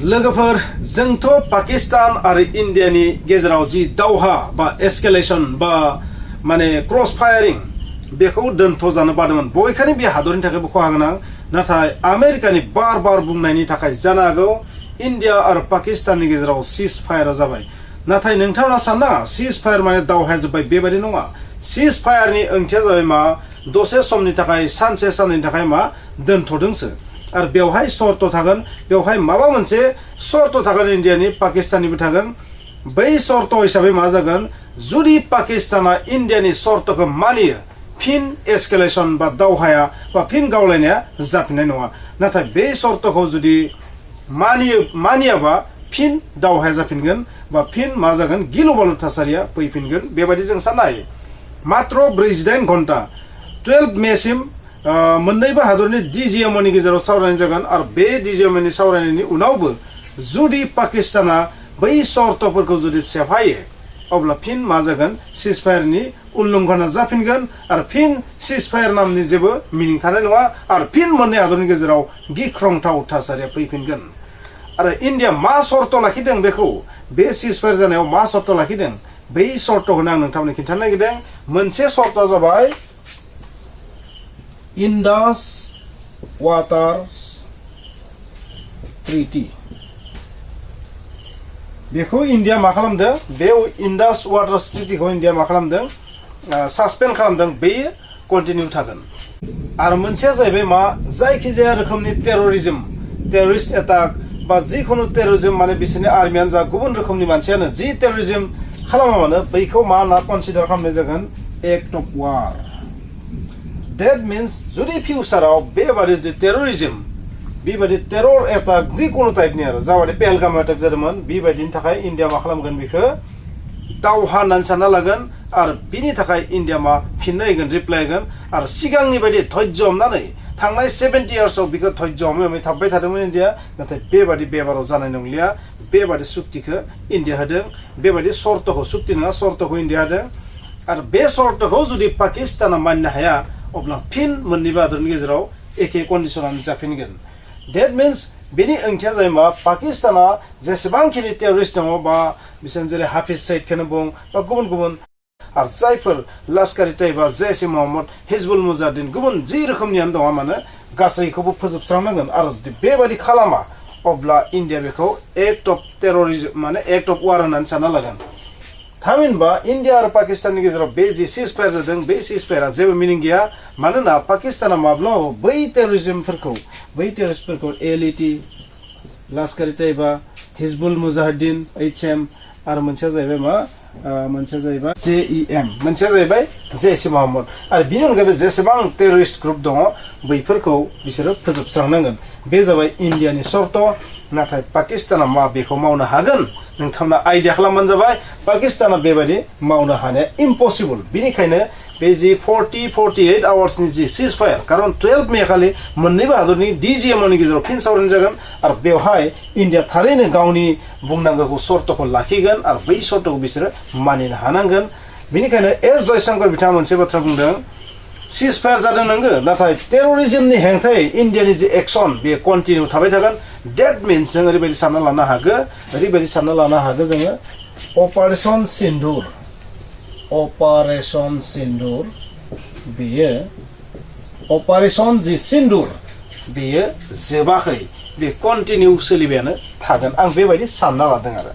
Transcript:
लोगोफोर जोंथ' पाकिस्तान आरो इन्डियानि गेजेराव जि दावहा बा एस्केलेशन बा माने क्रस फायारिं बेखौ दोनथ'जानो बादोंमोन बबेखानि बे हादरनि थाखायबो खहा गोनां नाथाय आमेरिकानि बार बार बुंनायनि थाखाय जानो हागौ इन्डिया आरो पाकिस्ताननि गेजेराव सीज फायार जाबाय नाथाय नोंथाङा सानना सीज फायार माने दावहाया जोब्बाय बेबायदि नङा सीज फायारनि ओंथिया जाबाय मा दसे समनि थाखाय सानसे साननैनि थाखाय मा दोनथ'दोंसो आरो बेवहाय सर्त थागोन बेवहाय माबा मोनसे सर्त थागोन इन्डियानि पाकिस्ताननिबो थागोन बै सर्त हिसाबै मा जागोन जुदि पाकिस्ताना इन्डियानि सर्तखौ मानियो फिन एस्केलेशन बा दावहाया बा फिन गावलायनाया जाफिननाय नङा नाथाय बे सर्तखौ जुदि मानियाबा फिन दावहाया जाफिनगोन बा फिन मा जागोन गिलु बालु थासारिया फैफिनगोन बेबायदि जों साननो हायो मात्र 48 घन्टा 12 मेसिम मोन्नैबो हादरनि डिजिएमओनि गेजेराव सावरायनाय जागोन आरो बे डिजिएमओनि सावरायनायनि उनावबो जुदि पाकिस्ताना बै सर्तफोरखौ जुदि सेफायो अब्ला फिन मा जागोन सीजफायारनि उल्लंघना जाफिनगोन आरो फिन सीजफायार नामनि जेबो मिनिं थानाय नङा आरो फिन मोननै हादरनि गेजेराव गिख्रंथाव थासारिया फैफिनगोन आरो इन्डिया मा सर्त लाखिदों बेखौ बे सीजफायार जानायाव मा सर्त लाखिदों बै सर्तखौनो आं नोंथांनो खिन्थानो नागिरदों मोनसे सर्तआ जाबाय Indus Water Treaty बेखौ इन्डिया मा खालामदों बे इंडास वाटर ट्रिटिखौ इन्डिया मा खालामदों सासपेन्ड खालामदों बेयो कन्टिनिउ थागोन आरो मोनसेया जाहैबाय मा जायखिजाया रोखोमनि टेररिस्ट एटाक बा जिखुनु टेररिज्म माने बिसोरनि आर्मियानो जा गुबुन रोखोमनि मानसियानो जि टेररिज्म खालामा मानो बैखौ मा होनना कन्सिडार खालामनाय जागोन act of war That means जुदि फिउचाराव बेबादि जि टेररिज्म बेबादि टेरर एटाक जिखुनु टाइपनि आरो जाबादि पहलगाम एटाक जादोंमोन बेबायदिनि थाखाय इन्डिया मा खालामगोन बेखौ दावहा होननानै सानना लागोन आरो बिनि थाखाय इन्डिया मा फिननाय होगोन रिप्लाय होगोन आरो सिगांनि बायदि धैर्य हमनानै थांनाय 70 इयार्सआव बेखौ धैर्य हमै थाबबाय थादोंमोन इन्डिया नाथाय बेबादि बेबाराव जानाय नंलिया बेबादि सुक्तिखौ इन्डिया होदों बेबादि सर्तखौ सुक्ति नङा सर्तखौ इन्डिया होदों आरो बे सर्तखौ जुदि पाकिस्ताना मानिनो हाया अब्ला फिन मोन्नैबो हादरनि गेजेराव एखे कन्डिशनानो जाफिनगोन डेट मिन्स बेनि ओंथिया जाबाय मा पाकिस्ताना जेसेबांखिनि टेररिस्ट दङ बा बिसोर जेरै हाफिज सईदखौनो बुं बा गुबुन गुबुन आरो जायफोर लाश्कारि तैयबा जैश ए मोहम्मद हिजबुल मुजाहिदीन गुबुन जि रोखोमनियानो दङ मानो गासैखौबो फोजोबस्रांनांगोन आरो जुदि बेबायदि खालामा अब्ला इन्डिया बेखौ एक्ट अफ टेररिज्म माने एक्ट अफ वार होननानै सानना लागोन थामहिनबा इन्डिया आरो पाकिस्ताननि गेजेराव बे जि सीजफायार जादों बे सीजफायारा जेबो मिनिं गैया मानोना पाकिस्ताना माब्लाबाबो बै टेररिस्टफोरखौ एलईटी लाश्कारि तैयबा हिजबुल मुजाहिदीन एचएम आरो मोनसेया जाहैबाय मा मोनसेया जाहैबाय जेईएम मोनसेया जाहैबाय जैश ए मोहम्मद आरो बिनि अनगायैबो जेसेबां टेररिस्ट ग्रुप दङ बैफोरखौ बिसोरो फोजोबस्रांनांगोन बे जाबाय इन्डियानि सर्त नाथाय पाकिस्ताना मा बेखौ मावनो हागोन नोंथांमोना आइडिया खालामबानो जाबाय पाकिस्ताना बेबायदि मावनो हानाया इम्पसिबल बिनिखायनो बे जि 48 आवार्सनि जि सीजफायार खारन 12 मे खालि मोन्नैबो हादरनि डिजिएमओनि गेजेराव फिन सावरायनाय जागोन आरो बेवहाय इन्डिया थारैनो गावनि बुंनांगौखौ सर्तखौ लाखिगोन आरो बै सर्तखौ बिसोरो मानिनो हानांगोन बिनिखायनो एस जयशंकर बिथाङा मोनसे बाथ्रा बुंदों सीजफायार जादों नंगौ नाथाय टेररिज्मनि हेंथायै इन्डियानि जि एक्सन बे कन्टिनिउ थाबाय थागोन डेट मिन्स जों ओरैबायदि सानना लानो हागो जोङो अपारेशन सिन्दुर बेयो अपारेशन जि सिन्दुर बेयो जोबाखै बे कन्टिनिउ सोलिबायानो थागोन आं बेबायदि सानना लादों आरो